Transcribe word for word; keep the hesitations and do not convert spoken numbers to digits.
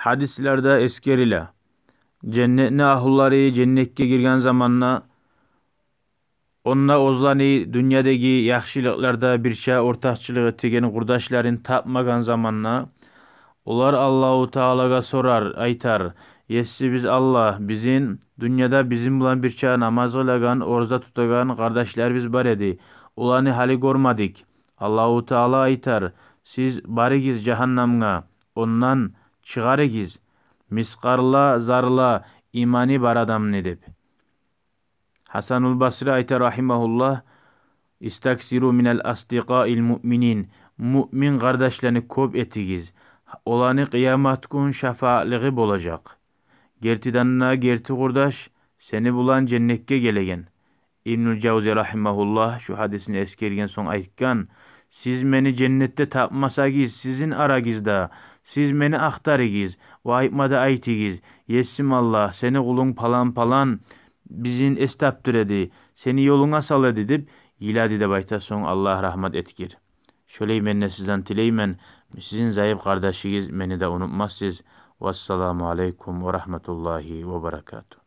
Гьадислерде эсгериле. Женнетни агьлулары женнетге гирген заманда, онда оьзлени дюньядагъы яхшылыкъларда бирче ортакъчылыкъ этеген къурдашларын тапмагъан заманда, олар Аллагьу Таалагъа сорар, айтар: «Есибиз Аллагь, бизин дюньяда бизин булан бирче намаз къылагъан, ораза тутагъан къардашларыбыз бар эди. Оланы гьали гёрмедик». Аллагьу Таала айтар: «Сиз барыгъыз жагьаннамгъа, ондан чыгъарыгъыз мискъарла зарра иманы бар адамны», — деп. Гьасанул Басри айта, рагьимагьуллагь: «Истаксиру минал асдикъаил муъминин». Муъмин къардашланы кёп этигиз. Оланы къыямат гюн шафаатлыгъы болажакъ. Гертиден де герти къурдаш сени булан женнетге гелеген. Ибнул Жавзи, рагьимагьуллагь, шу гьадисни эсгерген сонг айтгъан: «Сиз мени женнетде тапмасагъыз, сизин арагъызда, сиз мени ахтарыгъыз ва айтма да айтыгъыз: „Есим Аллагь, сени къулунг палан-палан бизин эс тапдыра эди, сени ёлунга сала эди“, — деп йылады», — деп айта. Сонг Аллагь рагьмат этгир. Шолай мен де сизден тилеймен, сизин зайып къардашыгъыз, мени де унутмассыз. Вассаламу алейкум ва рагьматуллагьи ва баракатугь.